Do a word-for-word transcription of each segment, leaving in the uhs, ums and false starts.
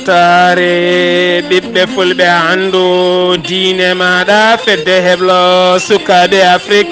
Taare ɓiɓɓe fulɓe, anndu diine maaɗa, fedde heblo sukaaɓe Afrik.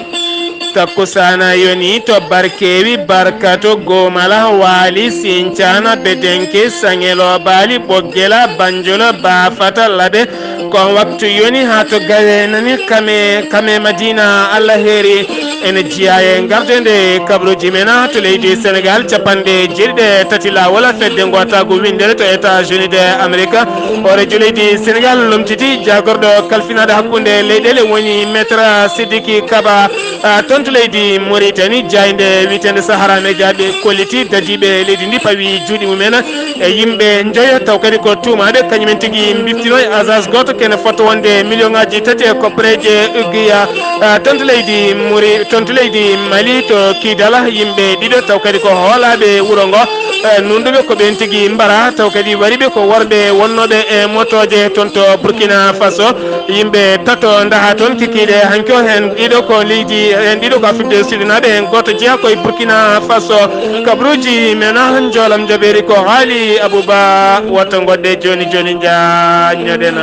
Takkusaana yoni to Barkeewi, Barkato, Goomala, Waali, Sincaana, Bedenke, Saŋelo, Baali, Ɓoggela, Banjolo, Baafata, Laɓe. Ko on waktu yoni haa to Gawe nani kame, kame Madina Allah heeri. Ene jeyaa e ngardeende kabaruuji men to leydi Senegaal, capanɗe jeeɗiɗi e tati laawol fedde ngootaagu winndere to États-Unis de Amerika. Hooreejo leydi Senegaal lomtiti jaagorɗo kalfinaaɗo hakkunde leyɗeele woni Maître Sidiki Kaba, ah, toon to leydi Mauritanie, jaaynde wiyeteende Sahara Media ɓe kolliti dadiiɓe leydi ndi pawi juuɗe mum en e yimɓe njoyo, taw kadi ko tuumaaɓe, kañum en tigi mbiftino e agence gooto kene fotto wonde million ŋaaji tati e koppareeje ukiya, ah, toon to leydi Muri-, toon to leydi Mali, to Kidala, yimɓe ɗiɗo, taw kadi ko hoolaaɓe wuro ngo, eh, nunɗuɓe ko ɓeen tigi mbara, taw kadi wariɓe ko worɓe wonnooɓe e motooje toon to Burkina Faso. Yimɓe tato ndaha toon kikiiɗe hanki o, heen ɗiɗo ko leydi, heen ɗiɗo ko Afrique du Sud naaɓe, heen gooto jeyaa ko e Burkina Faso. Kabaruuji men, ah, njoolam njaɓeeri ko haali Abouba, wata ngoɗɗe jooni jooni njaññoɗen.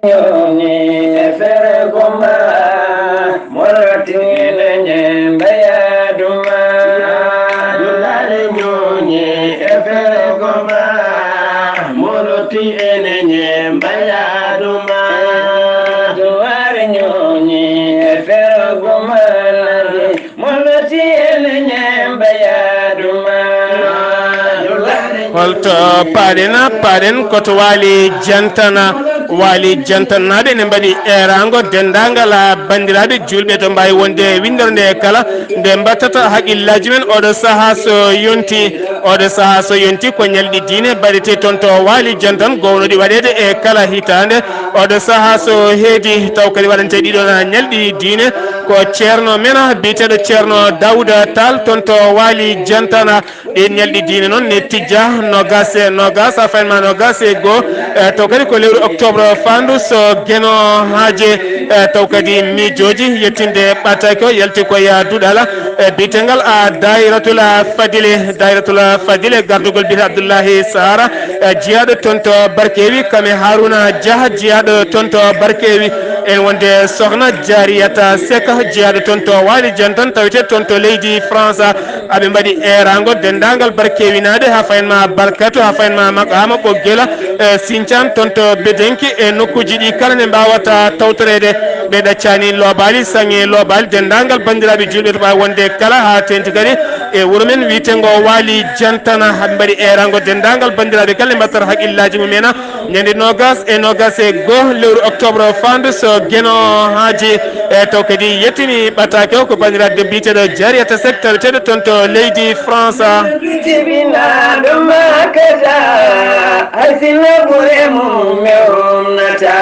Ñooñi e fere goma, molotine ñe mbeya duma. Dulare ñooñi e fere goma, molotine ñe mbeya duma. Duware ñooñi e fere goma, molotine ñe mbeya duma. Holto paaɗen? Paaɗen ko to Waali Jantana. Waali Jantanaaɓe ne mbaɗi eeraango denndaangal banndiraaɓe juulɓe to mbaawi wonde winndere nde kala nde mbattata haqqillaaji men. Oɗo sahaa so yonti, oɗo sahaa so yonti ko ñalɗi diine mbaɗetee toon to Waali Jantan, gownoɗi waɗeede e kala hitaande. Oɗo sahaa so heedi, taw kadi waɗantee ɗiɗo na ñalɗi diine, ko ceerno men biyeteeɗo Ceerno Daawuda Taal toon to Waali Jantana. Ɗiin ñalɗi diine noon ne tijja noogaas e noogaas, haa fayin ma noogaas e goo, e, taw kadi ko lewru octobre faandu so Geno Haaje, e, taw kadi miijooji yettinde ɓataake o yalti ko e duɗal, e, biyetengal a Daayiratul Fadile, Daayiratul Fadile gardugol biyete Abdullahi Saara, e, jiyaaɗo toon to Barkeewi, kame Haruna Jah jiyaaɗo toon to Barkeewi, en wonde Sohna Jariyata Sek jiyaaɗo toon to Waali Jantan tawetee toon to leydi France. Aɓe mbaɗi eeraango denndaangal Barkeewinaaɓe, haa fayin ma Barkato, haa fayin ma Maqaama Ɓoggela, e Sincaan, toon to Bedenki, e nokkuuji ɗi kala ne mbaawata tawtoreede. Ɓe ɗaccaani Loobaali, Saŋe Loobaali, denndaangal banndiraaɓe juulɓe to mbaawi wonde kala, haa teeŋti kadi e wuro men wiyeteengo Waali Jantana. Aɓe mbaɗi eeraango denndaangal banndiraaɓe kala ne mbattata haqqillaaji mum en. Ñande noogaas e noogaas e goo lewru octobre faandu so Geno Haaji, e taw kadi yettini ɓataake o ko banndiraaɗo biyeteeɗo Jariyata Sek taweteeɗo toon to leydi France. Jibinaaɗo ma kaja, hay sinno ɓure mum mi umnata.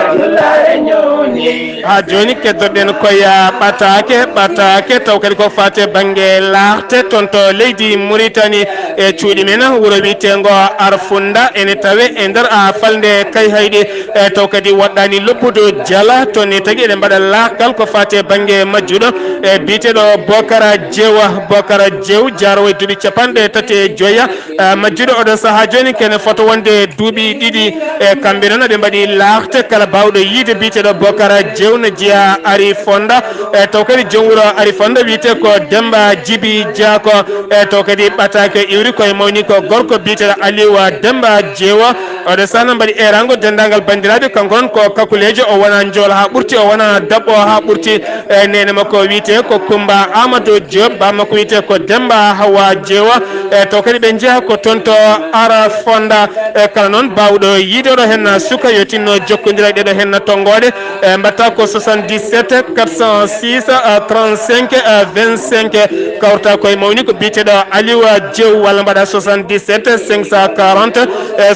Abdullahi ñooni. Haa jooni keddoɗen ko e ɓataake, ɓataake taw kadi ko faate bannge laaxte toon to leydi Muritani. E cuuɗi men wuro wiyeteengo Arfunda ene tawe e nder a falnde Kayhayɗi, e taw kadi woɗɗaani loppudu Jala, toon ne tagi eɗen mbaɗa laakal ko faati e bannge majjuɗo, e biyeteeɗo Bokara Jewa, Bokara Jew, jaaroowo e duuɓi capanɗe tati e joya, e majjuɗo oɗo sahaa jooni kene fota wonde duuɓi ɗiɗi. E kamɓe noon aɓe mbaɗi laakte kala baawɗo yiide biyeteeɗo Bokara Jew ne jeyaa Ari Fonda, e taw kadi joom wuro Ari Fonda wiyetee ko Demba Jibi Jaako. E taw kadi ɓataake iwri koye mawni ko gorko biyeteeɗo Aliwa Demba Jeewo. Oɗo sahaa mbaɗi eeraango denndaangal banndiraaɓe, kanko noon ko kakuleejo, o wona njool haa ɓurti, o wona daɓɓo haa ɓurti. E neene makko wiyetee ko Kumba Amadou Diop, baaba makko wiyetee ko Demba Hawa Jeewo. E taw kadi ɓe njeyaa ko toon to Ara Fonda. E kala noon baawɗo yiide oɗo henna suka yo tinno jokkondira e ɗeɗo henna tonngooɗe. E mbatta ko soixante-dix-sept quatre cent six trente-cinq vingt-cinq. Kawrata koye mawni ko biyeteeɗo Aliou Diaw, walla mbaɗa soixante-dix-sept cinq cent quarante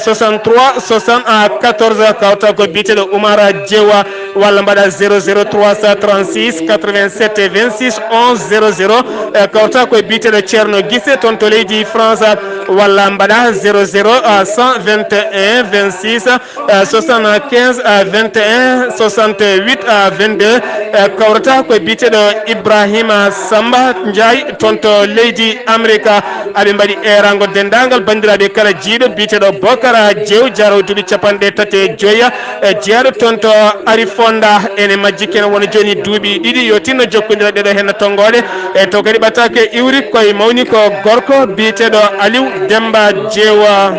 soixante-trois. trois soixante-quatorze, kawta ko biyeteɗo Oumar Diewa, walla mbaɗa zéro zéro trois cent trente-six quatre-vingt-sept vingt-six onze zéro zéro. E kawta ko biyeteɗo Ceerno Gise toon to leydi France, walla mbaɗa zéro zéro cent vingt et un vingt-six soixante-quinze vingt et un soixante-huit vingt-deux. E kawrata ko biyeteɗo Ibrahima Samba Ndiaye toon to leydi Amerika. Aɓe mbaɗi erango denndaangal banndiraaɓe kala jiiɗo biyeteeɗo Bokara Jeew, jaraw duuɓi capanɗe tati e joya e jeeɗo toon to Arifonda. Ene majji kene wona jooni duuɓi ɗiɗi. Yo tinno jokkondira ɗeɗo henna tonngooɗe. E to kadi ɓataake iwri koye mawni ko gorko biyeteeɗo Aliou Demba Jeewa.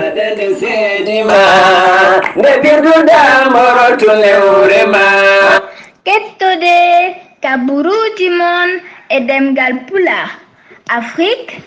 Nde birduɗa moroto lewre ma. Kettode kaburuuji mon e ɗemngal Pulaar, Afrik,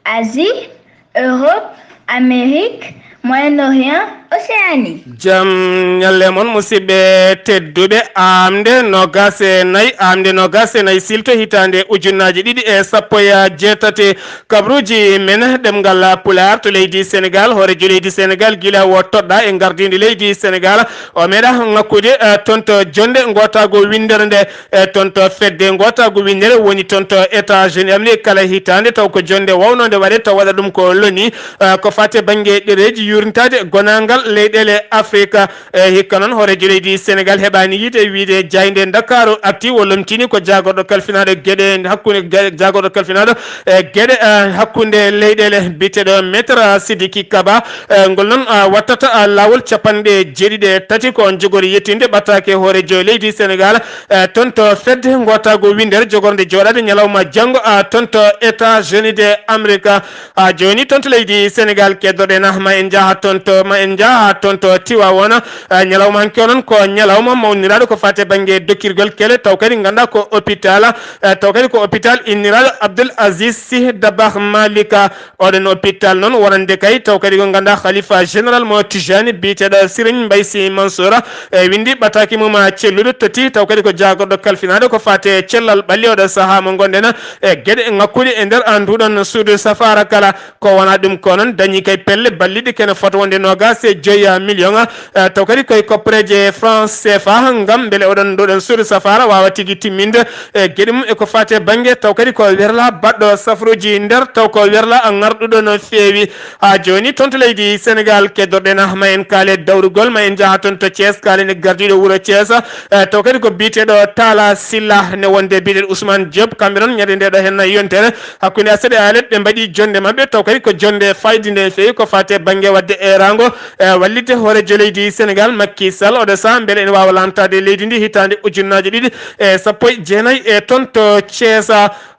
Asie, Europe, Amérique, Moyen-Orient, Océanie. Jam ñalle mon, musidɓe tedduɓe. Aamde noogaas e nayi, aamde noogaas e nayi silto hitaande ujunnaaji ɗiɗi e sappo e jeetati. Kabruuji men ɗemngal Pulaar to leydi Senegaal, hooreejo leydi Senegaal gila o toɗɗa e ngardiindi leydi Senegaal, o meeɗa ŋakkude, eh, toon to jonnde ngootaago winndere nde, eh, toon to fedde ngootaago winndere woni toon to États-Unis Amérique kala hitaande, taw ko jonnde wawnoo nde waɗe, taw waɗa ɗum ko loni, eh, ko faati e bannge ɗereeji yuurnitaade gonaangal leyɗeele Afrika. E hikka noon, hooreejo leydi Senegaal heɓaani yiide e wiyde jaaynde Ndakaaru arti, o lomtini ko jaagorɗo kalfinaaɗo geɗe hakkunde, ga-, jaagorɗo kalfinaaɗo, e geɗe, e, hakkunde leyɗeele biyeteeɗo Maître Sidiki Kaba. E, ngol noon, e, wattata, e, laawol capanɗe jeeɗiɗi e tati ko on jogori yettinde ɓataake hooreejo leydi Senegaal, e, toon to fedde ngootaago winndere jogornde jooɗaade ñalawma janngo, e, toon to États-Unis de Amerika. Ha jooni toon to leydi Senegaal, keddoɗen, ah, ma en njaha toon to, ma en njaha toon to Tiwaawoon. Ah, ñalawma hanki o noon ko ñalawma mawniraaɗo ko faati e bannge dokkirgol kele, taw kadi ngannduɗaa ko hôpital, ah, taw kadi ko hôpital inniraaɗo Abdoul Aziz Sy Dabakh Malick. Oɗon hôpital noon wonande kay, taw kadi ko ngannduɗaa Khalifa général mo Tijani biyeteeɗo Serigne Mbaye Sy Mansour, e winndi ɓataake mum, ah, celluɗo totti, taw kadi ko jaagorɗo kalfinaaɗo ko faati e cellal ɓalli oɗo sahaa mo ngonɗen, e geɗe ŋakkuɗe e nder, ah, nduɗon suudu safaara kala. Ko wonaa ɗum ko noon, dañi kay pelle balliɗe kene fota wonde noogaas e joyi million, eh, taw kadi koye koppareeje franc C F A, ngam mbele oɗon, nduɗon suudu safaara waawa tigi timminde, eh, geɗe mum e ko faati e bannge, taw kadi ko werla baɗɗo safaruuji nder, taw ko werla a ŋarɗuɗo no feewi. Haa jooni toon to leydi Senegaal, keddorɗen, ah, ma en kaale dawrugol, ma en njaha toon to Thiès, kaalen e gardiiɗo wuro Thiès, eh, taw kadi ko biyeteeɗo Talla Sylla, ne wonde biyeteeɗo Ousmane Diop, kamɓe noon ñande nde ɗo henna yontere, hakkunde aset e alet ɓe mbaɗi jonnde maɓɓe, taw kadi ko jonnde fayde nde feewi ko faati e bannge waɗde eeraango, e wallitde hooreejo leydi Senegaal Macky Sall. Oɗo sahaa mbele ene waawa laamtaade leydi ndi hitaande ujunnaaje ɗiɗi e sappo e jeenayi e toon to Thiès.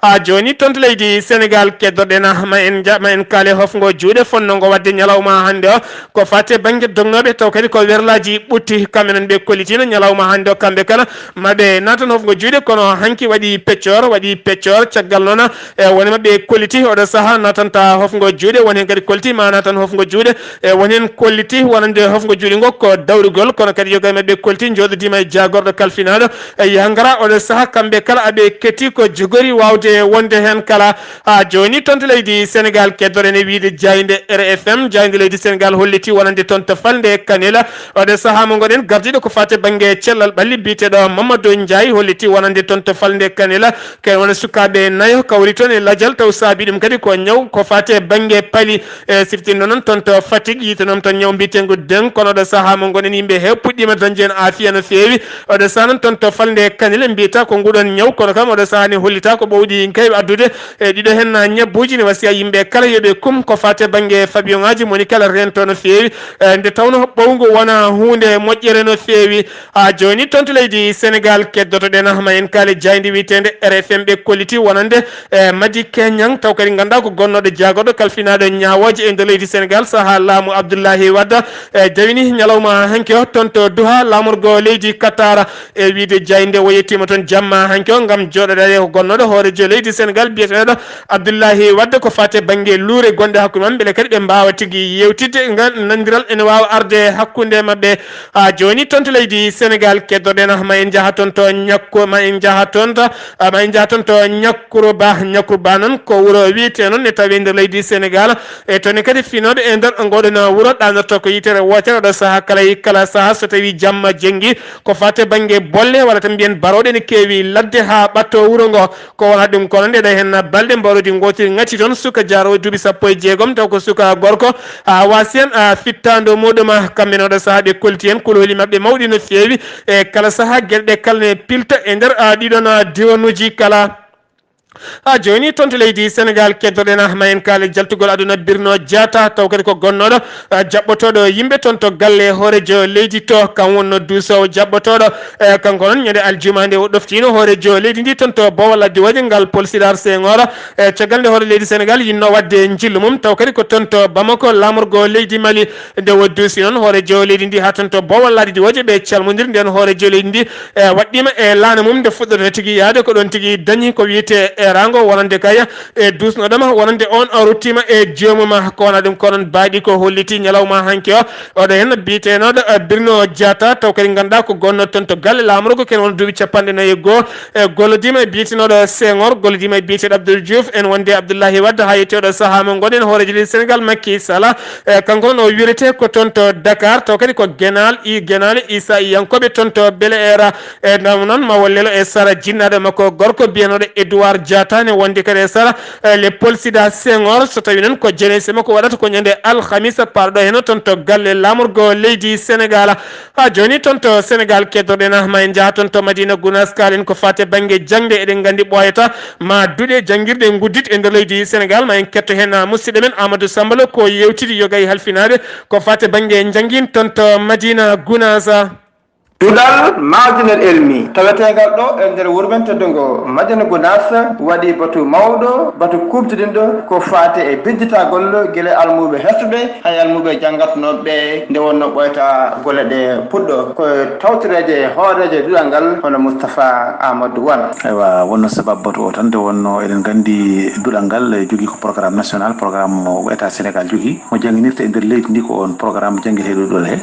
Haa jooni toon to leydi Senegaal, keddorɗen, ah, ma en nja-, ma en kaale hofngo juuɗe fonngo waɗde ñalawma hannde o ko faati e bannge dognooɓe, taw kadi ko werlaaji ɓutti, kamɓe noon ɓe kollitiino ñalawma hannde o, kamɓe kala ma ɓe naatan hofngo juuɗe, kono hanki waɗi peccoor, waɗi peccoor. Caggal noon, e won e maɓɓe kolliti oɗo sahaa naatanta hofngo juuɗe, won heen kadi kolliti ma naatan hofngo juuɗe, e won heen kolliti wonande hofngo juuɗe ngo ko dawrugol, kono kadi yoga e maɓɓe kolliti njooɗodiima e jaagorɗo kalfinaaɗo, e yaha ngara oɗo sahaa kamɓe kala aɓe ketti ko jogori waawde wonde heen kala. Haa jooni toon to leydi Senegaal, keddorɗen e wiyde jaaynde R F M, jaaynde leydi Senegaal holliti wonande toon to falnde Kanel. Oɗo sahaa mo ngoɗen gardiiɗo ko faati e bannge cellal ɓalli biyeteeɗo Mamadou Ndiaye holliti wonande toon to falnde Kanel. Kay wona sukaaɓe nayo kawri toon e lajal, taw saabi ɗum kadi ko ñaw ko faati e bannge pali. E siftinno noon toon to Fatick, yiite noon toon ñaw mbiyeteengo deng, kono oɗo sahaa mo ngoɗen yimɓe heew puɗɗiima dañde heen aafiya no feewi. Oɗo sahaa noon toon to falnde Kanel mbiyata ko nguɗon ñaw, kono kam oɗo sahaa ne hollita ko ɓowɗi kay addude e ɗiɗo heen ñabbuuji ne wasiya yimɓe kala yo ɓe kum ko faati e bannge fabiyoŋaaji moni kala reento no feewi. E nde tawnoo ɓowngu wona huunde moƴƴere no feewi. Haa jooni toon to leydi Senegaal, keddotoɗen, ah, ma en kaale jaaynde wiyeteende R F M ɓe kolliti wonande, e Madi Keñang, taw kadi ngannduɗaa ko gonnooɗo jaagorɗo kalfinaaɗo ñaawooje e nder leydi Senegaal sahaa laamu Abdoulaye Wade, e jawini ñalawma hanki o toon to Doha laamorgo leydi Qatar. E wiyde jaaynde o yettiima toon jamma hanki o ngam jooɗodaade ko gonnooɗo hooreejo leydi Senegaal biyeteeɗo Abdoulaye Wade ko faati e bannge luure gonɗe hakkunde maɓɓe, mbele kadi ɓe mbaawa tigi yeewtidde ngal nanondiral ene waawa arde hakkunde maɓɓe. Haa jooni toon to leydi Senegaal, keddorɗen, ah, ma en njaha toon to Ñakko, ma en njaha toon to, ah, ma en njaha toon to Ñakkuruba. Ñakkuruba noon ko wuro wiyetee noon ne tawee nder leydi Senegaal. E toon ne kadi finooɓe e nder ngoɗon wuro ɗaanoto ko yitere wootere oɗo saha kala, kala saha so tawi jamma jengi, ko fate bangge bolle walla tan mbiyen barooɗe ne keewi ladde ha ɓatto wuro ngo. Ko wona ɗum kono nde ɗo hen balɗe mbarodi gotiri ngati toon suka jaarowo duuɓi sappo e jeegom taw ko suka gorko a wasi hen a fittando muɗum. Kamɓe noɗo saha ɓe kolti hen kuloli mabɓe mawɗi no feewi. E kala saha gueɗe ɗe kala ne pilta e nder a ɗiɗon a diwanuji kala. Ha joni toon to leydi Sénégal keddoɗen ah ma en kaali jaltugol aduna Birno Diatta taw kadi ko gonnoɗo ah, jaɓɓotoɗo yimɓe toon to galle hoorejo leydi to kam wonno duusowo jaɓɓotoɗo. Eh, kanko noon ñande aljuma nde o ɗoftino hoorejo leydi ndi toon to bowal ladde waji ngal polsidar Senghor. Eh, caggal nde hoore leydi Sénégal yinno wadde njillu mum taw kadi ko toon to Bamako lamorgo leydi Mali. Nde o duusi noon hoorejo leydi ndi ha toon to bowal ladde waji ɓe calmodiri nden hoorejo leydi ndi. E waɗɗima e laana mum nde fuɗɗorta tigi yaade ko ɗon tigi dañi ko wiyete e rango wonande kay e duusnoɗoma wonande on o ruttima e joomuma ko wona ɗum ko noon baaɗi ko holliti ñalawma hanki o. Oɗo hen biyetenoɗo eh, Birno Diatta taw kadi ganduɗa ko gonno toon to galle lamorgo ken won duuɓi capanɗe nayi e goho. E gollodima e biyetenoɗo Senghor gollodima e biyeteɗo Abdoul Diouf en wonde Abdoulahi Wade ha yettoɗo saaha mo gonɗen hoorejo leydi Sénégal Macky Sall. E kanko noon o wirete ko toon to Dakar taw kadi ko guenal i guenale isa iyankoɓe toon to Bel Air. E ɗum noon ma wallelo e sara jinnaɗo makko gorko biyanoɗo Edouard Diatta ne wondi kadi e sara eh, le polsida Senghor so tawi noon ko jeunesse makko waɗata ko ñande alhamisa parɗo heno toon to galle lamorgo leydi Sénégal. Ha joni toon to Sénégal keddoɗen ah ma en jaaha toon to Madina Gounass kalen ko fate bangge jangde eɗen gandi ɓooyata ma duɗe jangirɗe guddit e nder leydi Sénégal ma en ketto hen ah, musidɗo men Amadou Sambalo ko yewtidi yoga e halfinaɓe ko fate bangge jangin toon to Madina Gounass. Duɗal Maadinal Elmi taweteegal ɗo e nder wurmen teddungo Madina Gunaas waɗi batu mawɗo, batu kuuɓtidinɗo ko faati e bijjitagol gila almuuɓe heɗtuɓe, hay almuuɓe janngatnooɓe nde wonnoo ɓooyata golle ɗe puɗɗo. Ko tawtoreeje hooreejo duɗal ngal hono Moustapha Amadou Wane. Aywa, wonno sababu batu o tan, nde wonnoo eɗen nganndi duɗal ngal e jogii ko programme national, programme mo État Sénégal jogii. Mo jannginirta e nder leydi ndi ko on programme janngeteeɗo ɗo he.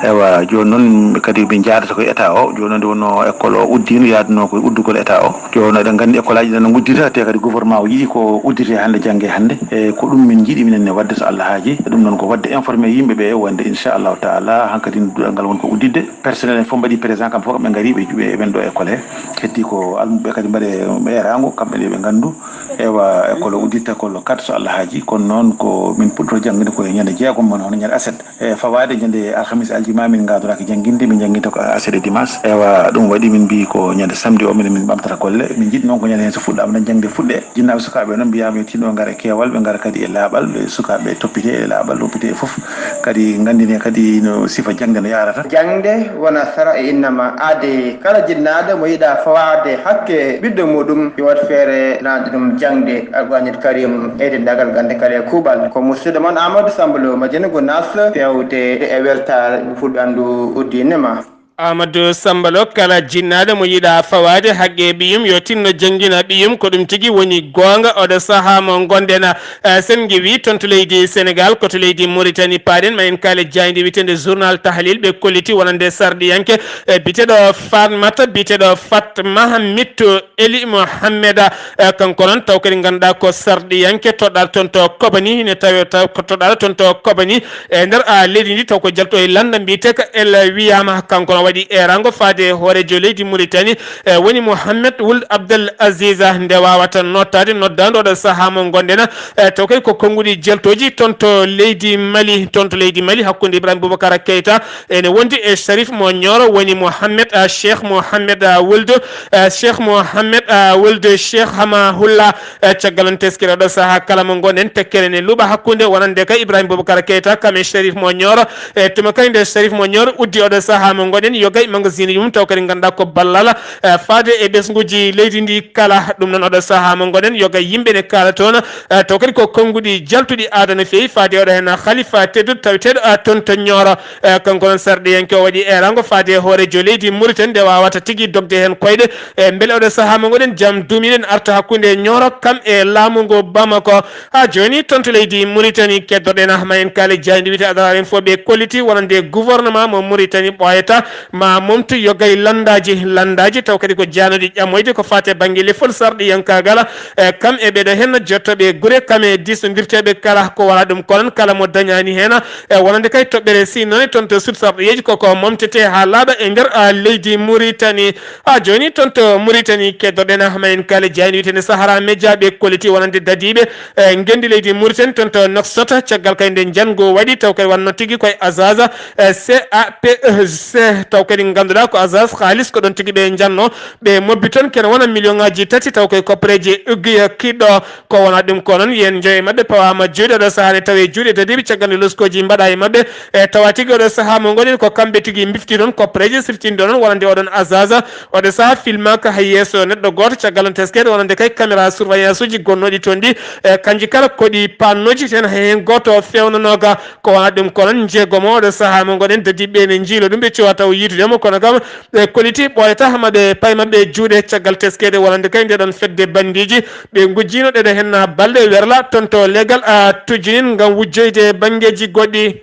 Ewa, jooni noon kadi min njaadata ko e état o. Jooni noon nde wonnoo école o uddiino, yaadunoo ko e uddugol état o. Jooni noon eɗen nganndi école aji ɗi no nguddita, te kadi gouvernement o yiɗi ko uddite hannde jannge hannde. E ko ɗum min njiɗi minen ne waɗde so Allah haaji. E ɗum noon ko waɗde informé yimɓe ɓe wonde inchallahu taala hankadi duɗal ngal woni ko udditde. Personnel en fof mbaɗi présent, kamɓe fof kamɓe ngari ɓe ɓe eɓen ɗo école he. Heddi ko almuɓe kadi mbaɗe eeraango, kamɓe ne ɓe nganndu. Ewa, école o udditta ko le quatre so Allah haaji. Kono noon ko min puɗɗoto janngude ko e ñande jeegom mon, hono ñande aset. E fawaade ñande alhamis aljuma min ngadoraaki jannginde, min jannginta ko aset e dimanche. Ewa, ɗum waɗi min mbi ko ñande samedi o minen min ɓamtata golle. Min njiɗi noon ko ñande heen so fuɗɗaama tan jannde fuɗɗe. Jinnaaɓe sukaaɓe noon mbiyaama yo tinno ngara e keewal, ɓe ngara kadi e laaɓal, ɓe sukaaɓe toppite e laaɓal, toppite e fof. Kadi nganndine kadi no sifa jangde no yaarata. Jangde wona sara e innama aade. Kala jinnaaɗo mo yiɗa fawaade hakke ɓiɗɗo muɗum, yo waɗ feere naatde ɗum jangde Alqur'aanil Kariim e denndaangal gannde kala e kuuɓal. Ko musidɗo mon Amadou Samba Lo Madina Gounass, fewde e weltaare ɓe fulɓe anndu uddiinema. Amadou Samba Lo, kala jinnaaɗo mo yiɗa fawaade haqqe ɓiyum, yo tinno janngina ɓiyum, ko ɗum tigi woni goonga. Oɗo sahaa mo ngonɗen, eh, sen ngewi toon to leydi Sénégal, ko to leydi Mauritanie paaɗen, ma en kaale jaaynde wiyeteende Journal Tahlil, ɓe kolliti wonande sarɗiyanke, eh, biyeteeɗo Fatmata, biyeteeɗo Fatma Mitto Eli Mohammeda, eh, kanko noon taw kadi ngannduɗaa ko sarɗiyanke, toɗɗaaɗo toon to Kobani, ine tawe taw ko toɗɗaaɗo toon to Kobani, e nder, ah, leydi ndi taw ko jalto e lannda mbiyetee ko El Wiyama. Kanko no waɗi eeraango faade e hooreejo leydi Mauritanie, e woni Mohamed Wuld Abdel Aziz, nde waawata nottaade noddaandu oɗo sahaa mo ngonɗen, e taw kadi ko konnguɗi jaltooji toon to leydi Mali, toon to leydi Mali hakkunde Ibrahima Boubacar Keita ene wondi e Sharif mo Nioro, woni Mohamed, ah, Cheikh Mohamed, ah, Wuld, ah, Cheikh Mohamed, ah, Wuld Cheikh Hamahullah. Eh, caggal noon teskere oɗo sahaa kala mo ngonɗen tekkere ne luuɓa hakkunde wonande ka Ibrahima Boubacar Keita kam e Sharif mo Nioro. E tuma kadi nde Sharif mo Nioro uddi oɗo sahaa mo ngonɗen yogay magazine mum taw kadi ngannduɗaa ko ballal, eh, faade e ɓesnguuji leydi ndi kala. Ɗum noon oɗo sahaa mo ngonɗen yogay yimɓe ne kaala toon, eh, taw kadi ko konnguɗi jaltuɗi aada no feewi faade oɗo heen khalifa tedduɗo taweteeɗo, eh, toon to Nioro. Eh, kanko noon sarɗiyanke o waɗi eeraango faade e hooreejo leydi Mauritanie nde waawata tigi dogde heen koyɗe. E mbele oɗo sahaa mo ngoɗen jam duumiɗen arta hakkunde Nioro kam e laamu ngu Bamako. Haa jooni toon to leydi Mauritanie keddoɗen ah ma en kaale jaaynde wiyetee Adrar Info ɓe kolliti wonande gouvernement mo Mauritanie ɓooyata, ma momtu yogay landaji landaji taw kadi ko janoɗi ƴamoyde ko fate banggue lefol sarɗiyankagala. E kam e ɓeɗo henna jottoɓe gure kam e disnodirteɓe kala ko wala ɗum konon kala mo dañani hena e wonande kay toɓɓere si noone toon to sud sarɗiyeji koko momtete ha laaɓa e nder a leydi Mauritanie. Ha joni toon to Mauritanie keddoɗen ma en kala jayni witende sahara média ɓe koliti wonande dadiɓe e ngendi leydi Mauritanie toon to noksota caggal kay nde jango waɗi taw kay wanno tigi koye azaza e C A P E C taw kadi ganduɗa ko azas halis ko ɗon tigi ɓe janno ɓe mobbi toon kene wona million ngaji tati taw koye koppareji uggiya kiɗɗo ko wona ɗum ko noon yen joye maɓɓe pawama juuɗe ɗo saaha ne tawe juuɗe dadiɓe caggal nde loskoji mbaɗa e maɓɓe e tawa tigi oɗo saaha mo gonɗen ko kamɓe tigi bifti toon koppareji sirtinɗo noon wonande oɗon azas oɗo saaha filmaka hay yesso neɗɗo goto caggal no teskede wonande kay caméra surveillance uji gonnoɗi toon ɗi e kanji kala koɗi pannoji ten hay hen goto fewnanoga ko wona ɗum ko noon jeegomo oɗo saaha mo gonɗen dadiɓe ne jiilo ɗum ɓe cowa taw yitudemo kono kam ɓe koliti ɓooyata maɓe pay maɓɓe juuɗe caggal teskede wonande kay nde ɗon fedde bandiji ɓe gujjino ɗeɗo henna balɗe werla toon to legal a tujjinin ngam wujjoyde banngeji goɗɗi.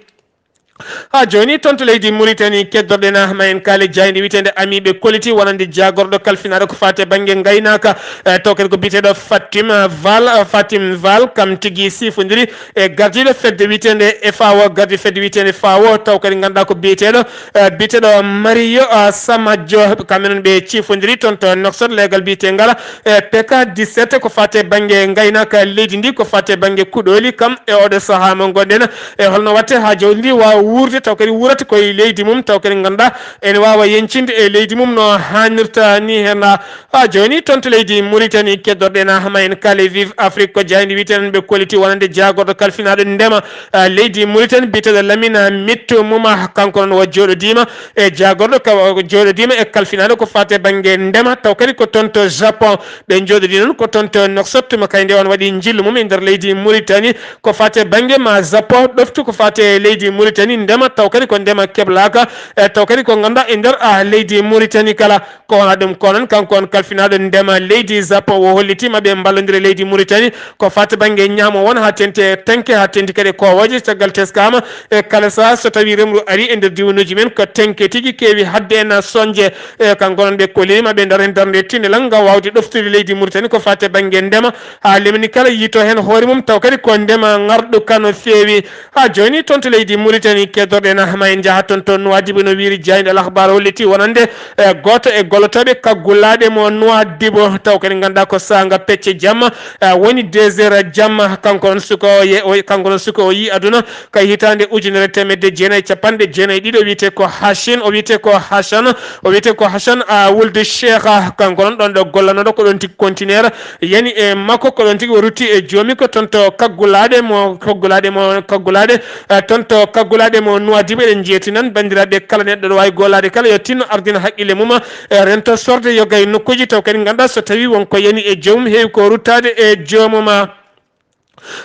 Ha joni toon to leydi Mauritanie keddorɗen ma en kaali jayndi witende ami ɓe koliti wonande jagorɗo kalfinaɗo ko fate banggue gaynaka e taw kadi ko biyeteɗo Fatim Val Fatim Val kam tigi sifodiri e gardiɗo fedde witende e fawo gardi fedde witende fawo taw kadi ganduɗa ko biyeteɗo e biyeteɗo Mario e Samadio kamɓe noon ɓe cifodiri toon to noksot legal biyetegal e P K dix-sept ko fate banggue gaynaka leydi ndi ko fate banggue kuɗoli kam e oɗo saaha mo gonɗen e holno watte ha jawdi ndi wawa wuurde taw kadi wuurata koye leydi mum taw kadi ganduɗa ene wawa yencinde e leydi mum no hannirta ni hen ha joni toon to leydi Mauritanie keddorɗen ma en kaali Vive Afrique ko jayndi witenen ɓe koliti wonande jagorɗo kalfinaɗo ndema leydi Mauritanie biyeteɗo Lamine Mittu Muma kanko noon o joɗodima e jagorɗo joɗodima e kalfinaɗo ko fate banggue ndema taw kadi ko toon to Japon ɓe joɗodi noon ko toon to Nouakchott tuma kay nde on waɗi jillu mum e nder leydi Mauritanie ko fate banggue ma Japon ɗoftu ko fate leydi Mauritanie ndema taw kadi ko ndema keblaka e taw kadi ko ganduɗa e nder a leydi Mauritanie kala ko wona ɗum ko noon kanko on kalfinaɗo ndema leydi Japon o hollitima ɓe mballodira leydi Mauritanie ko fate banggue ñaamo won ha tenti e tenke ha tenti kadi kowoje caggal teskama e kala saha so tawi remru ari e nder diwnuji men ko tenke tigi kewi hadde en sonje e kanko noon ɓe kolima ɓe daren darde tinelal ngam wawde ɗoftude leydi Mauritanie ko fate banggue ndema ha lemni kala yito hen hoore mum taw kadi ko ndema garɗuka no fewi ha joni toon to leydi Mauritanie keddorɗen ma en jaaha toon to Nouadhibou no wiiri jayndi Al Akhbar holliti wonande e goto e gollotoɓe kaggulaɗe mo Nouadhibou taw kadi ganduɗa ko saga pecce jamma e woni deux heures jamma kanko on suka o ye- o- kanko on suka o yi aduna kay hitande ujunere temedde jeenayi capanɗe jeenayi ɗiɗo wiyete ko Hashin o wiyete ko Hashan o wiyete ko Hashan a wulde Sheikha kanko on ɗon ɗo gollanoɗo ko ɗon tigi continere yani e makko ko ɗon tigi o rutti e joomi ko toon to kaggulaɗe mo kaggulaɗe mo kaggulaɗe e toon to kaggulaɗe mo Nouadhibou eɗen jeeti nan bandiraɓe kala neɗɗo ɗo wawi gollade kala yo tinno ardina haqqille mum e rento sorde yoga e nokkuji taw kadi ganduɗa so tawi wonko yani e joomum heewi ko ruttade e joomum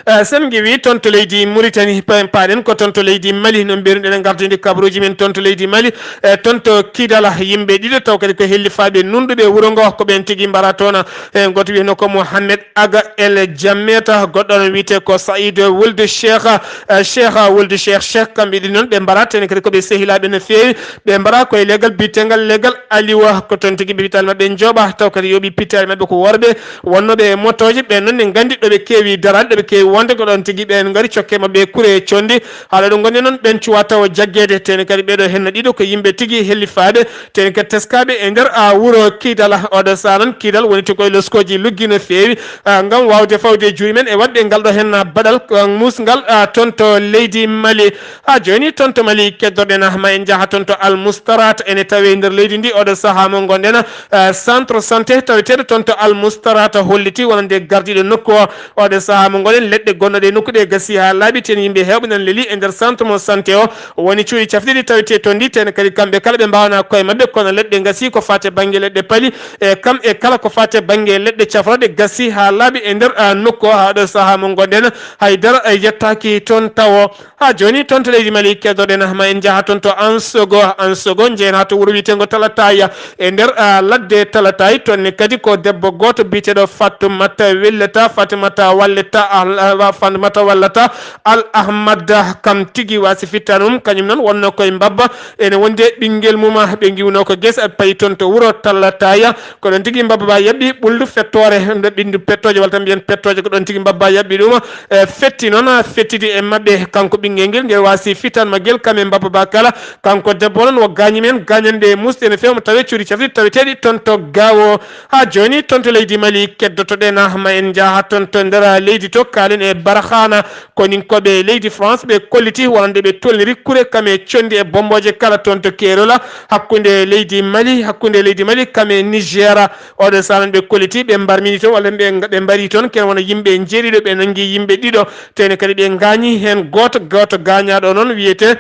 Eh, sen ngewi toon to leydi Mauritanie pa- paɗen ko toon to leydi Mali noon mbiruɗen e gardidi kabaruji men toon to leydi Mali eh, toon to Kidala yimɓe ɗiɗo taw kadi ko hellifaɓe nunɗuɓe wuuro ngo ko ɓen tigi mbara toon eh, goto wiyetno ko Mohamed Aga El Jammeta goɗɗo on wiyete ko Saïd Wuld Cheikh eh, Cheikh Wuld Cheikh Cheikh kamɓe ɗi noon ɓe mbara tene kadi koɓe sehilaɓe no fewi ɓe mbara koye legal bitengal legal Aliwa ko toon tigi ɓe witali maɓɓe jooɓa taw kadi yoɓi pittali maɓɓe ko worɓe wonnoɓe e motoji ɓen noon ne gandi ɗoɓe keewi darade ɗoɓe keewi wonde ko ɗon tigi ɓen gari cokke mabɓe kure e condi haɗa ɗo gondi noon ɓen cuwa tawa jaggede teni kadi ɓeɗo henno ɗiɗo ko yimɓe tigi hellifaɓe teni kadi teskaɓe e nder a wuuro kidal oɗo sa noon kidal woni to koye loskoji luggi no fewi ah, gam wawde fawde e juuɗe men e wadde ngal ɗo henna baɗal ah, musgal ah, toon to leydi mali Ha joni toon to Mali keddorɗen ma en jaaha toon to Al Mustarat ene tawe nder leydi ndi oɗo saaha mo gonɗen eh, centre santé taweteɗo toon to Al Mustarat holliti wonande gardiɗo nokku o oɗo saaha mo gonɗen leɗɗe gonnoɗe e nokku ɗe gasi ha laaɓi ten yimɓe hewɓe nan leeli e nder centre mo santé o woni cuuɗi cafɗiɗi tawete toon ndi ten kadi kamɓe kala ɓe mbawana koye mabɓe kono leɗɗe gasi ko fate banggue leɗɗe paali e kam e kala ko fate banggue leɗɗe cafroɗe gasi ha laaɓi e nder eh, nokku o ha ɗo saaha mo gonɗen haydara eh, yettaki toon tawo Ha joni toon to leydi Mali keddoɗen ma en jaaha toon to Ansogo Ansogo jeena to wuuro wiyetengo Talataya e nder ah, ladde Talatay toon ne kadi ko debbo goto biyeteɗo Fatumata Welleta Fatimata Walleta Al-, wa-, fandmata wallata Al Ahmad, kam tigi wasi fittanu mum, kañum noon wonno koye mbabba, ene wondi e ɓinngel mum, ɓe ngiwno ko gesa, payi toon to wuro Tallataya, ko ɗon tigi mbabba ba yaɓɓi ɓuldu fettoore, nde ɓinndu pettooje, walla tan mbiyen pettooje, ko ɗon tigi mbabba yaɓɓi ɗum, e, fetti noon, fettidi e maɓɓe, kanko ɓinngel ngel, ngel wasi fittanma gel, kam e mbabba ba kala, kanko debbo noon wo gaañi men, gaañande e musde ene feewa mo tawe cuuɗi cafriɗi taweteeɗi toon to Gaawo. Haa jooni, toon to leydi Mali, keddotoɗen, ah, ma en njaha toon to nder leydi to, kaalen e Barkhana, koninkooɓe leydi France, ɓe kolliti wonande ɓe tolniri kure kam e conndi e bommbooje kala toon to Kerola, hakkunde leydi Mali, hakkunde leydi Mali kam e Niger. Oɗo sahaa noon ɓe kolliti, ɓe mbarmini toon, walla ɓe, ɓe mbari toon, ken wona yimɓe njeeɗiɗo, ɓe nanngi yimɓe ɗiɗo, tene kadi ɓe ngaañi heen gooto, gooto gaañaaɗo noon wiyetee,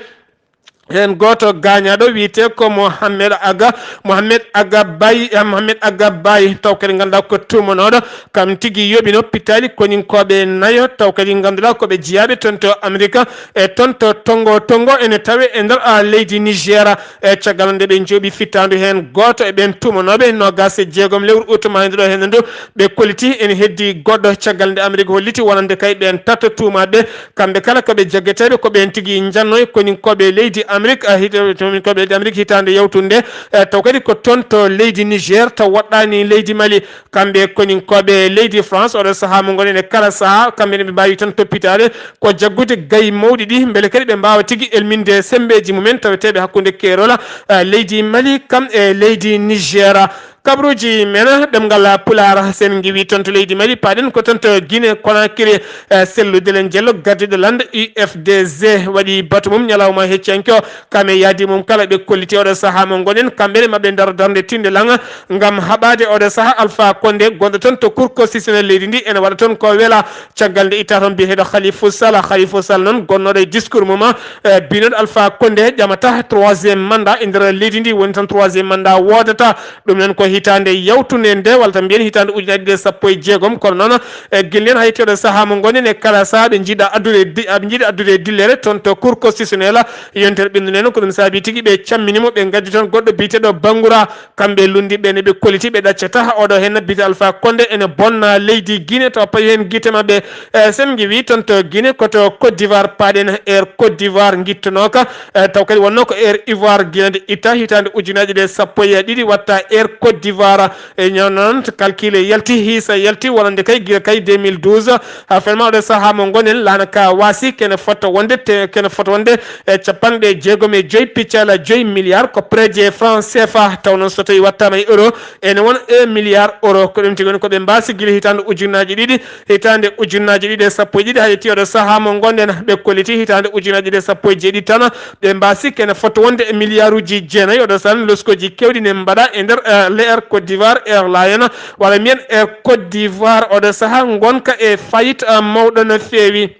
heen gooto gaañaaɗo wiyetee ko Mohamed Aga, Mohamed Aga Bay, eh, Mohamed Aga Bay, taw kadi ngannduɗaa ko tuumanooɗo, kam tigi yoɓino pittaali koninkooɓe nayo, taw kadi ngannduɗaa ko ɓe jiyaaɓe toon to Amerika, e toon to Tongo Tongo ene tawe e nder, ah, leydi Niger. E caggal nde ɓe njooɓi fittaandu heen gooto e ɓeen tuumanooɓe, noogaas e jeegom lewru ut maa nde ɗo heen ndu, ɓe kolliti ene heddi goɗɗo, caggal nde Amerik holliti wonande kay ɓeen tato tuumaaɓe, kamɓe kala ko ɓe jaggeteeɓe, ko ɓeen tigi njannoo e koninkooɓe leydi Amerik, a, hita-, koninkooɓe leydi Amerik hitaande yawtunde, e taw kadi ko toon to leydi Niger, taw woɗɗaani leydi Mali. Kamɓe koninkooɓe leydi France, oɗo sahaa mo ngonɗen e kala sahaa, kamɓe ne ɓe mbaawi tan toppitaade ko jaggude gayi mawɗi ɗi, mbele kadi ɓe mbaawa tigi elminde semmbeeji mumen taweteeɓe hakkunde keerol, eh, leydi Mali kam e leydi Niger. Kabaruuji men ɗemngal Pulaar, sen ngiwi toon to leydi Mali, paaɗen ko toon to Guinée Conakry, eh, Sellu Delen Jello, gardiiɗo lannda U F D G, waɗi batu mum ñalawma heccanke o. Kam e yaadi mum kala, ɓe kolliti oɗo sahaa mo ngonɗen, kamɓe ne maɓɓe ndaro darnde tiinde laŋa ngam haɓaade oɗo sahaa Alpha Condé, gonɗo toon to Cour constitutionnelle leydi ndi, ene waɗa toon ko wela. Caggal nde itta toon biyeteeɗo Khalifou Sall, Khalifou Sall noon gonnooɗo e discours mum, e, binoɗo Alpha Condé ƴamata troisième mandat e nder leydi ndi, woni tan troisième mandat woodata. Ɗum noon ko hitaande yawtunde nde, walla tan mbiyen hitaande ujunaaji ɗiɗi e sappo e jeegom, kono noon, e, gillen hay tewɗo sahaa mo ngonɗen e kala sahaa ɓe njiɗa addude di-, ɓe njiɗa addude dillere toon to Cour constitutionnelle. Yontere ɓinndu nde noon ko ɗum saabi tigi ɓe cammini mo, ɓe ngaddi toon goɗɗo biyeteeɗo Bangoura. Kamɓe lunndiiɓe ne ɓe kolliti ɓe ɗaccata oɗo heen biyetee Alpha Condé ene bonna leydi Guinée, tawa pawi heen gite maɓɓe. E, sen ngiwi toon to Guinée, ko to Côte d'Ivoire paaɗen, Air Côte d'Ivoire ngittanooka. E, taw kadi wonnoo ko Air Ivoire Guinée nde itta hitaande ujunaaji ɗe sappo e ɗiɗi watta Air Côte d'Ivoire. E, ñaw noon to calcul yalti, hiisa yalti, wonande kay gila kay deux mille douze. Ha, vraiment, oɗo sahaa mo ngonɗen, laana ka waasi, kene fota wonde te-, kene fota wonde e capanɗe jeegom e joy piccal joy milliard, ko près de franc C F A, taw noon so tawi wattaama e euro, ene wona un milliard euro. Ko ɗum tigi woni ko ɓe mbaasi gila hitaande ujunaaji ɗiɗi, hitaande ujunaaji ɗiɗi e sappo e ɗiɗi, haa yetti oɗo sahaa mo ngonɗen, ɓe kolliti hitaande ujunaaji ɗiɗi e sappo e jeeɗiɗi tan, ɓe mbaasi kene fota wonde e milliarduuji jeenayi. Oɗo sahaa loskooji keewɗi ne mbaɗa e nder, eh, Air Côte d'Ivoire Airline, walla mbiyen Air Côte d'Ivoire, oɗo sahaa ngonka e faillite, eh, mawɗo no feewi.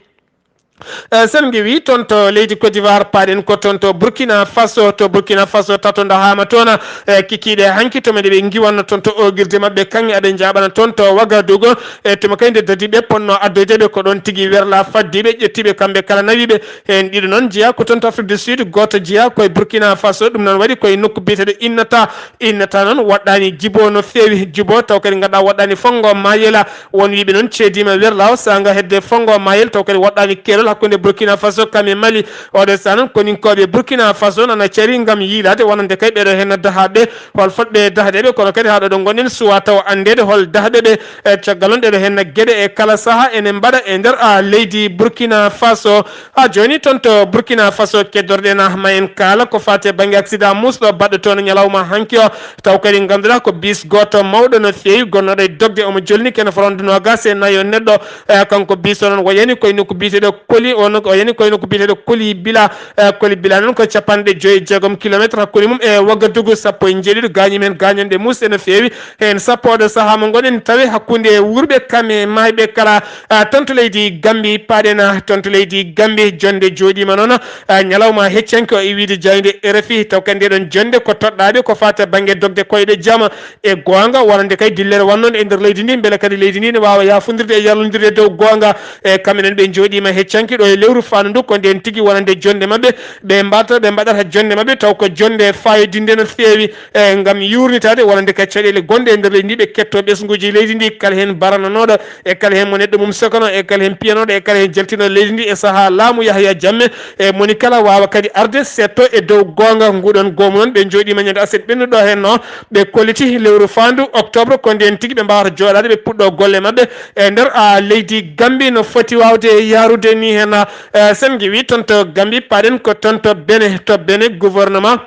Eh, sen ngiwi toon to leydi Côte d'Ivoire, paaɗen ko toon to Burkina Faso. To Burkina Faso, tato ndahaama toon, eh, kikiiɗe hanki, to men ɓe ngiwanno toon to oogirde maɓɓe kaŋŋe, aɓe njaaɓana toon to Wagadugu. E tuma kay nde dadi ɓe ponno addoyde ɓe, ko ɗoon tigi werla faddi ɓe, ƴetti ɓe kamɓe kala, nawi ɓe. Heen ɗiɗo noon jeyaa ko toon to Afrique du Sud, gooto jeyaa ko e Burkina Faso. Ɗum noon waɗi ko e nokku biyeteeɗo Innata. Innata noon woɗɗaani Djibo no feewi. Djibo taw kadi ngannduɗaa woɗɗaani Fongo Mayela. Won wiiɓe noon ceediima werlaawo saanga hedde Fongo Mayel, taw kadi woɗɗaani keerol hakkunde Burkina Faso kam e Mali. Oɗo sahaa noon koninkooɓe Burkina Faso nana cari ngam yiilaade wonande kay ɓeɗo heen dahaaɓe, hol fotɓe dahde ɓe, kono kadi haa ɗo ɗo ngonɗen suwaa taw anndeede hol dahɓe ɓe. E caggal noon ɗeɗo heen geɗe e kala sahaa ene mbaɗa e nder, a, leydi Burkina Faso. Haa jooni toon to Burkina Faso keddorɗen, ah, ma en kaala ko faati e bannge accident muusɗo baɗɗo toon ñalawma hanki o. Taw kadi ngannduɗaa ko bis gooto mawɗo no feewi gonnooɗo e dogde, omo jolni kene fota wonde noogaas e nayo neɗɗo. Eh, kanko bis o noon o yani koye nokku biyeteeɗo Koli, o no-, o yani koye nokku biyeteeɗo Koli Bila. Eh, Koli Bila noon ko capanɗe joy e jeegom kilometre hakkunde mum e Wagadugu, sappo e jeeɗiɗo gaañi men gaañanɗe muusɗe no feewi. Heen sappo oɗo sahaa mo ngonɗen tawi hakkunde wuurɓe kam e maayɓe kala, ah, toon to leydi Gambi, paaɗen, ah, toon to leydi Gambi, jonnde jooɗiima noon, ah, ñalawma heccanke o e wiyde jaaynde R F I, taw kadi nde ɗoon jonnde ko toɗɗaaɓe ko faati e bannge dogde koyɗe jam e goonga, wonande kay dillere wonnonde e nder leydi ndi, mbele kadi leydi ndi ne waawa yaafondirde e yalondirde e dow goonga. E kam enen ɓe njooɗiima heccanke ɗo e lewru faandu ndu, ko ndeen tigi wonande jonnde maɓɓe, ɓe mbaɗata, ɓe mbaɗata jonnde maɓɓe taw ko jonnde faayodinde no feewi, e ngam yuurnitaade wonande ka caɗeele gonɗe e nder leydi ndi, ɓe kettoo ɓesnguuji leydi ndi, kala heen barananooɗo, e kala heen mo neɗɗo mum sokano, e kala heen piyanooɗo, e kala heen jaltinooɗo leydi ndi e sahaa laamu Yahya Jammeh, e moni kala waawa kadi arde seetto e dow goonga nguɗon goomu noon. Ɓe njooɗiima ñande aset ɓennuɗo heen no, ɓe kolliti lewru faandu octobre, ko ndeen tigi ɓe mbaawata jooɗaade, ɓe puɗɗoo golle maɓɓe e nder, a, leydi Gambie no foti waawde yahrude ni heen, a, e, sen ngiwi toon to Gambie, paɗen ko toon to Benin, to Benin gouvernement,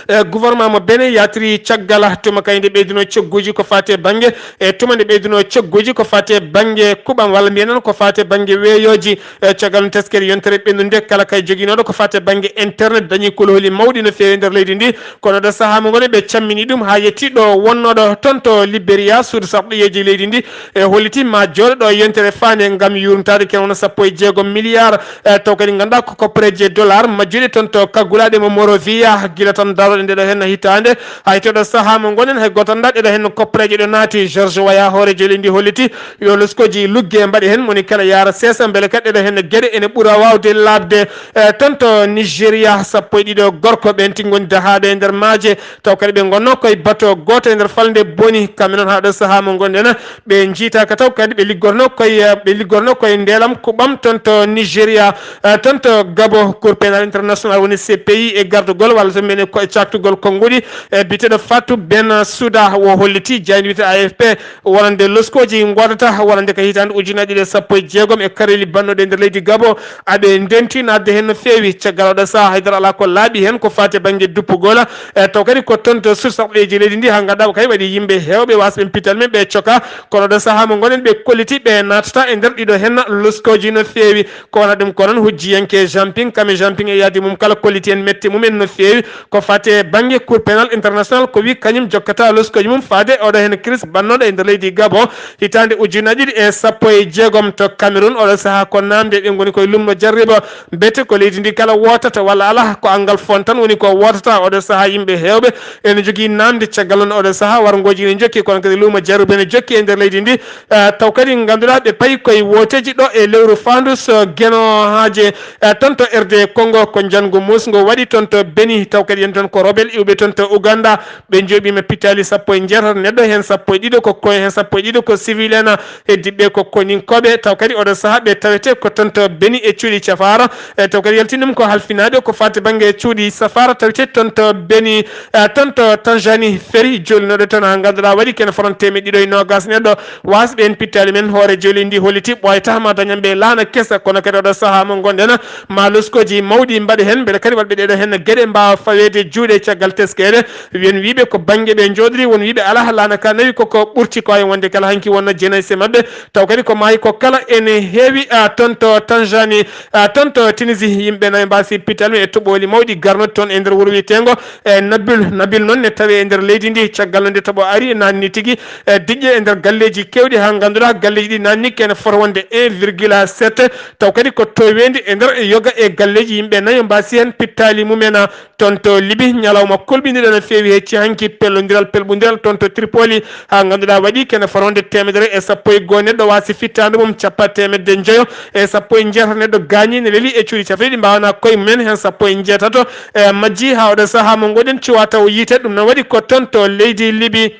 e, gouvernement mo Benin yaltiri caggal tuma kay nde ɓeydunoo cogguuji ko faati e bannge, e, tuma nde ɓeydunoo cogguuji ko faati e bannge kuɓam walla mbiyen noon ko faati e bannge weeyooji, e, caggal no teskere yontere ɓennunde kala kay joginooɗo ko faati e bannge internet dañi kolooli mawɗi no feewi e nder leydi ndi. Kono ɗo sahaa mo ngoni ɓe cammini ɗum haa yetti ɗo wonnooɗo toon to Liberia, suudu sarɗiyeeji leydi ndi e holliti ma jooɗo ɗo yontere faande ngam yuurnitaade kene wona sappo e jeegom milliard, e, taw kadi ngannduɗaa ko koppareeji e dollar majjuɗi toon to kaggulaaɗe mo Morovia gila tan darooɗe nde ɗo heen hitaande. Hay to ɗo sahaa mo ngonen hay gooto anndaa ɗe ɗo heen koppareeje ɗo naati. George Weah hooreejo leydi ndi holliti yo loskooji lugge mbaɗe heen, moni kala yaara seesa mbele kadi ɗe ɗo heen geɗe ene ɓura waawde laaɓde. E, toon to Nigeria, sappo e ɗiɗo gorko ɓeen tigi ngoni dahaaɓe e nder maaje, taw kadi ɓe ngonnoo koye bato gooto e nder falnde boni. Kamɓe noon haa ɗo sahaa mo ngonɗen, ɓe njiitaaka taw kadi ɓe liggornoo koye, ɓe liggornoo koye ndeelam kuɓam toon to Nigeria, e, toon to Gabo. Cour pénal international woni C P I e gardugol walla to mbiyen ko e caaktugol konnguɗi, e, biyeteeɗo Fatou Bensouda o holliti jaaynde wiyetee A F P wonande loskooji ngoodata wonande ka hitaande ujunnaji ɗiɗi e sappo e jeegom e kareeli bannoɗi e nder leydi Gabo, aɓe ndenti naatde heen no feewi. Caggal oɗo sahaa haydara alaa ko laaɓi heen ko faati e bannge duppugol, e, taw kadi ko toon to sursarɗeeji leydi ndi haa ngannduɗaa ko kay waɗi yimɓe heewɓe waasɓe pital men ɓe coka. Kono oɗo sahaa mo ngonen ɓe kolliti ɓe naatata e nder ɗiɗo heen loskooji no feewi. Ko wona ɗum ko noon hujjiyanke Jumping, Kame Jumping e yaadi mum kala kolliti en mette mum en no feewi. Ko faati e bannge Cour pénal international ko wi kañum jokkata loskooji mum faade oɗo heen kiris bannooɗo e nder leydi Gabon hitaande ujunnaji ɗiɗi e sappo e jeegom to Cameroun. Oɗo sahaa ko naamnde ɓe ngoni koye lumno jarriba mbete ko leydi ndi kala wootata walla alaa ko anngal fon tan woni ko wootata. Oɗo sahaa yimɓe heewɓe ene njogii naamnde caggal noon oɗo sahaa warngooji ene njokki kono kadi lumo jarriba ene jokki e nder leydi ndi. Eh, taw kadi ngannduɗaa ɓe payi koye wooteeji ɗo e lewru faandu so Geno Haaje, eh, toon to R D Congo ko njanngu muusngu waɗi toon to Beni, taw kadi en toon ko rebel iwɓe toon to Uganda, ɓe njooɓiima pittaali sappo e njeetati neɗɗo, heen sappo e ɗiɗo ko ko, heen sappo e ɗiɗo ko civil en, heddiiɓe ko koninkooɓe, taw kadi oɗo sahaa ɓe tawetee ko toon to Beni e cuuɗi cafaara, eh, taw kadi yaltini ɗum ko halfinaaɓe ko faati bannge cuuɗi safaara tawetee toon to Beni, eh, toon to Tanzanie, feri jolnooɗo toon haa ngannduɗaa waɗi kene foran teemeɗɗe ɗiɗo e noogaas neɗɗo, waasɓe heen pittaali men. Hoore joli ndi holliti ɓooyata ma dañan ɓe laana kesa, kono kadi oɗo sahaa mo ngonɗen ma loskooji mawɗi mbaɗe heen, mbele kadi waɗɓe ɗeɗo heen geɗe mbaawa faweede juuɗe caggal teskere. Won wiiɓe ko bannge ɓe njooɗori, won wiiɓe alaa, laana ka nawi koko ɓurti ko hay wonde kala hanki wonno jeunesse maɓɓe, taw kadi ko maayi ko kala ene heewi, a, toon to Tanzanie, a, toon to Tunisie, yimɓe nayo mbaasi pital men e toɓooli mawɗi garnoɗi toon e nder wuro wiyeteengo e Nabil. Nabil noon ne tawi e nder leydi ndi, caggal no nde toɓo ari, naanni tigi e diƴƴe e nder galleeji keewɗi, haa ngannduɗaa galleeji ɗi naanni kene fota wonde un virgule sept, taw kadi ko toweendi e nder yoga e galleeji, yimɓe nayo mbaasi heen pittaali mumen, a, toon to Libi, ñalawma kulɓiniiɗo no feewi hecci hanki pellondiral pelɓundiral toon to Tripoli, haa ngannduɗaa waɗi kene fota wonde teemedere e sappo e goo neɗɗo waasi fittaandu mum, cappa teemedde njoyo e sappo e njeetato neɗɗo gaañi, ne leeli e cuuɗi cafriɗi mbaawanaa koye mumen, heen sappo e njeetato e majji haa oɗo sahaa mo ngoɗen cuwa taw yiite. Ɗum noon waɗi ko toon to leydi Libi.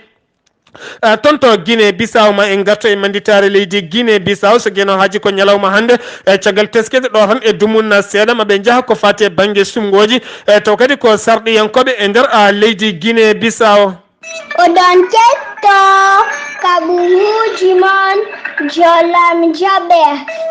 Eh, toon to Guinée Bissau ma en ngarto e mannditaare leydi Guinée Bissau, so Geno Haaji ko ñalawma hannde, eh, caggal teskede ɗo tan e dumunna seeɗa ma ɓe njaha ko faati e bannge suɓngooji, eh, taw kadi ko sarɗiyankooɓe e nder, ah, leydi Guinée Bissau. Oɗon ketto kaɓuuji mon Jolam Jaɓe,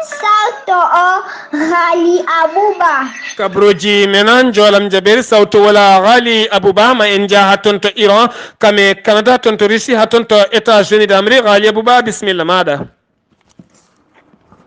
sawto o Ghali Abouba. Kaɓruuji men Jolam Jaɓeeri, sawto wala Ghali Abouba, ma en njaha toon to Iran, kame Canada, toon to Russie, haa toon to États-Unis d'Amérique. Ghali Abouba, bisimilla maaɗa.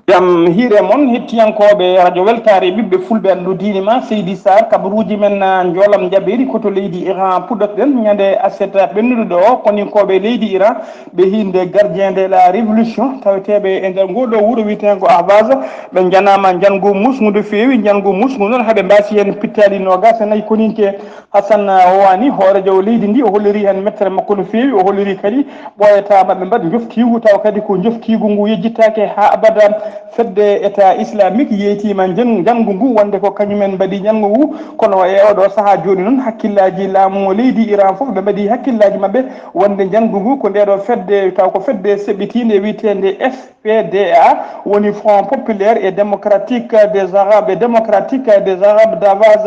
Jam hiire mon, hettiyankooɓe Radio Weltaare, ɓiɓɓe fulɓe, Allu diini ma, Seydi Sarr, kabaruuji men, ah, Njoolam Njaɓeeri, ko to leydi Iran puɗɗotoɗen. Ñande aset ɓennuɗo ɗo, koninkooɓe leydi Iran, ɓe hiinde gardien de la révolution, taweteeɓe e nder ngoo ɗoo wuro wiyeteengo Ahvaz, ɓe njanaama njanngu muusngu no feewi. Njanngu muusngu noon, haɓe mbaasi heen pittaali noogaas e nayi koninke. Hassan Rouhani, hooreejo leydi ndi, o holliri heen mettere makko no feewi, o holliri kadi ɓooyata maɓɓe mbaɗ njoftiigu, tawa kadi ko njoftiigu ngu yejjittaake haa abada. Fedde État islamique yeytiima njan- njanngu ngu wonde ko kañumen mbaɗi njanngu ngu, kono e oɗo sahaa jooni noon, hakkillaaji laamu leydi Iran fof ɓe mbaɗi hakkillaaji maɓɓe wonde njanngu ngu ko ndeɗo fedde, taw ko fedde seɓɓitiinde wiyeteende F P D A, woni Front Populaire et Démocratique des Arabes et Démocratique des Arabes d'Avaz.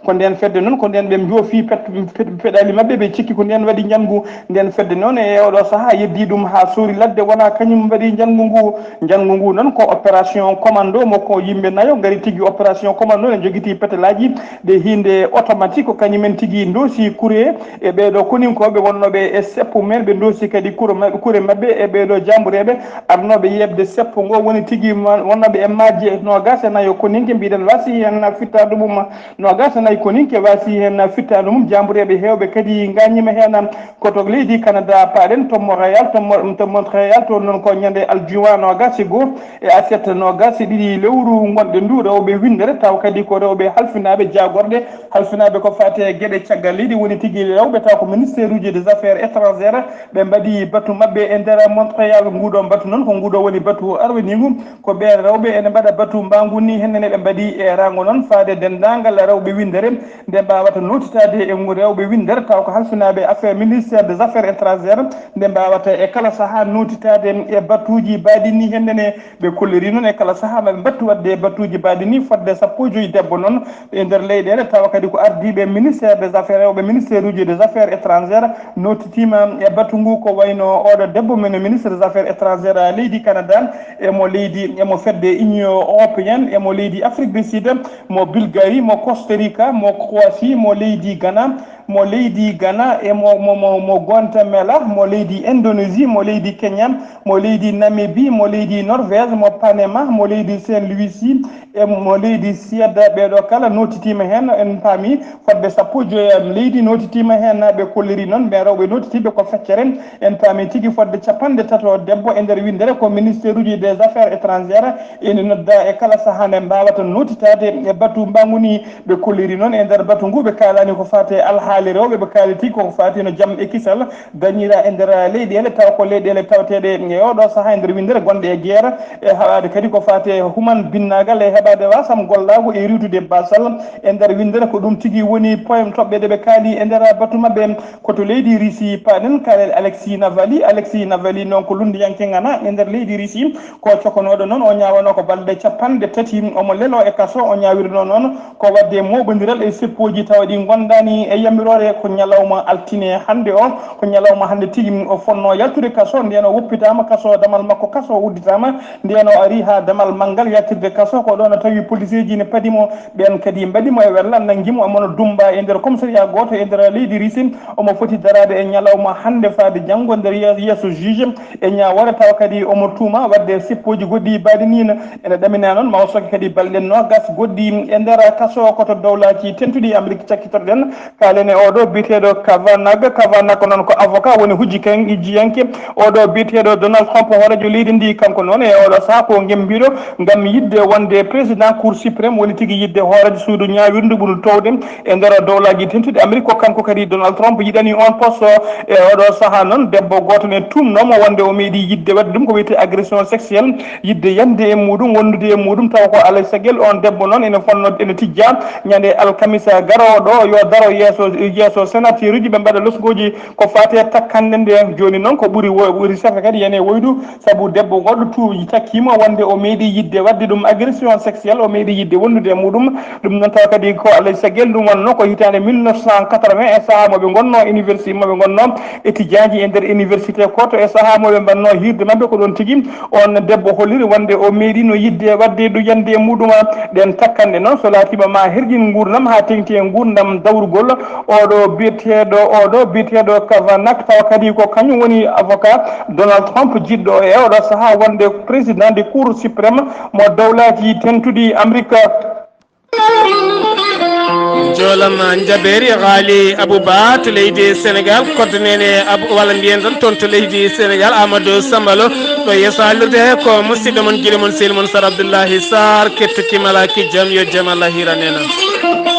Ko ndeen fedde noon, ko ndeen ɓe njoofi pet- pet- peɗaali maɓɓe, ɓe cikki ko ndeen waɗi njanngu. Ndeen fedde noon e oɗo sahaa yeddii ɗum haa soori ladde, wonaa kañum waɗi njanngu ngu. Njanngu ngu noon ko opération commando, mo ko yimɓe nayo ngari tigi opération commando, ne jogitii petelaaji ɗe hiinde automatique, ko kañumen tigi ndoosi kure e ɓeeɗo koninkooɓe wonnooɓe e seppo mumen, ɓe ndoosi kadi kuro maɓɓe, kure maɓɓe e ɓeeɗo jaambureeɓe arnooɓe yeɓde seppo ngo, woni tigi ma- wonnooɓe e majje noogaas e nayo koninke, mbiɗen waasi heen fittaandu mum noogaas e nayi koninke, waasi heen fittaandu mum, jaambureeɓe heewɓe kadi ngaañiima heen. Ko to leydi Canada paaɗen, to Montréal, to Mo- to Montréal, toon noon ko ñande aljuma noogaas e goo e aset noogaas e ɗiɗi lewru ngonɗen ndu, rewɓe winndere, taw kadi ko rewɓe halfinaaɓe jaagorɗe, halfinaaɓe ko faati e geɗe caggal leydi, woni tigi rewɓe, taw ko ministère uji des affaires étrangères, ɓe mbaɗi batu maɓɓe e nder Montréal. Nguɗo batu noon, ko nguɗo woni batu arwaniigu, ko ɓeen rewɓe ene mbaɗa batu mbaangu ni, heen ne ɓe mbaɗi eeraango noon faade denndaangal rewɓe winndere, nde mbaawata nootitaade e ngu- rewɓe winndere, taw ko halfinaaɓe affaire, ministère des affaires étrangères, nde mbaawata e kala sahaa nootitaade e batuuji mbaɗi ni, heen ne ɓe kolliri noon e kala sahaa maɓe mbattu waɗde e batuuji mbaɗi ni, fodde sappo e joyi debbo noon e nder leyɗeele, tawa kadi ko ardiiɓe ministère des affaires, rewɓe ministère uji des affaires étrangères, nootitiima e batu ngu, ko wayno oɗo debbo men ministre des affaires étrangères leydi Canada, emo leydi, emo fedde Union européenne, emo leydi Afrique du Sud, mo Bulgarie, mo Costa Rica, mo Croatie, mo leydi Ghana, mo leydi Ghana, e mo, mo, mo, mo Guatemala, mo leydi Indonésie, mo leydi Kenya, mo leydi Namibie, mo leydi Norvège, mo Panama, mo leydi Saint Lucie, e mo leydi Suède. Ɓeeɗo kala nootitiima heen, en paami fodde sappo e joyi leydi nootitiima heen. Ɓe kolliri noon, ɓe rewɓe nootitiiɓe ko feccere, en paami tigi fodde capanɗe tato debbo e nder winndere ko ministère uji des affaires étrangères, ene nodda e kala sahaa nde mbaawata nootitaade e batu mbaangu ni. Ɓe kolliri noon e nder batu ngu, ɓe kaalani ko faati e alhaali rewɓe, ɓe kaali tigi ko faati no jam e kisal dañira e nder leyɗeele, taw ko leyɗeele tawateeɗe e oɗo sahaa e nder winndere gonɗe e guerre, e haɓaade kadi ko faati e human binnaagal, e heɓaade wasam gollaagu e riiwtude basal e nder winndere. Ko ɗum tigi woni poème toɓɓe ɗe ɓe kaali e nder batu maɓɓe. Ko to leydi Russie paaɗen, kaalen Alexis Navalny. Alexis Navalny noon ko lunndiyanke ŋana e nder leydi Russie, ko cokonooɗo noon, o ñaawanoo ko balɗe capanɗe tati, omo leloo e kaso, o ñaawirnoo noon ko waɗde mooɓondiral e seppooji tawa ɗi ngondaani e yamiroore. Ko ñalawma altine hannde o, ko ñalawma hannde tigi o fonnoo yaltude kaso, ndeen o woppitaama kaso, damal makko kaso o udditaama, ndeen o ari haa damal manngal yaltirde kaso, ko ɗoon o tawi poliseeji ne padi mo, ɓeen kadi mbaɗi mo e wella, nanngi mo, omo no dummba e nder commissariat gooto e nder leydi Russie. Omo foti daraade e ñalawma hannde faade janngo nder ye- yeeso juge e ñaawoore, tawa kadi omo tuuma waɗde seppooji goɗɗi mbaɗi nii. Ene ɗaminaa noon ma o soke kadi balɗe noogas goɗɗi e nder kaso, ko to dowlaaji tentuɗi Amrik cakkitoɗen. Kaalen e oɗo biyeteeɗo Kavanagh. Kavanagh ko noon ko avocat, woni hujji kan ijjiyanke. Oɗo biyeteeɗo Donald Trump, hooreejo leydi ndi, kanko noon e oɗo sahaa ko ngemmbiiɗo ngam yiɗde wonde président Cour suprême, woni tigi yiɗde hooreejo suudu ñaawirndu ɓuri towde e nder dowlaaji tentuɗi Amrik. Ko kanko kadi Donald Trump yiɗani on poste. E oɗo sahaa noon, debbo gooto ne tuumnoo mo wonde o meeɗi yiɗde waɗde ɗum ko wiyetee agression sexuelle, yiɗde yande e muɗum, wondude e muɗum, tawa ko alaa e caggal on debbo noon ene fonno, ene tijja ñande alkamisa garooɗo, yo daro yeeso, yeeso sénateur uji, ɓe mbaɗa losgooji ko faati e takkande nde. Jooni noon ko ɓuri wo-, ɓuri sefe kadi yana e woydu, sabu debbo goɗɗo tu- takkiima wonde o meeɗi yiɗde waɗde ɗum agression sexuelle, o meeɗi yiɗde wondude e muɗum. Ɗum noon tawa kadi ko alaa e caggal, ɗum wonnoo ko hitaande mille neuf cent quatre-vingts, e sahaa mo ɓe ngonnoo université, mo ɓe ngonnoo étudiantji e nder université, koto e sahaa mo ɓe mbannoo hiirde maɓɓe, ko ɗoon tigi on debbo holliri wonde o meeɗino yiɗde waɗde ɗo yande e muɗum. Ɗeen takkanɗe noon, so laatiima ma herƴin nguurndam haa teŋti e nguurndam dawrugol, oɗo biyeteeɗo, oɗo biyeteeɗo Kavanagh, tawa kadi ko kañum woni avocat Donald Trump, jiɗɗo e oɗo sahaa wonde président de Cour suprême mo dowlaaji tentuɗi Amrik. Joolam Njabeeri, Ghali Abouba to leydi Sénégal, koddo nene Abou, walla mbiyen tan toon to leydi Sénégal, Amadou Sambalo, ɗo yeeso haalirde he ko musidɗo mon, giɗo mon, sehil mon, Sar Abdoullahi Sarr, ketto kimala ki jam, yo jam Allah hiran en.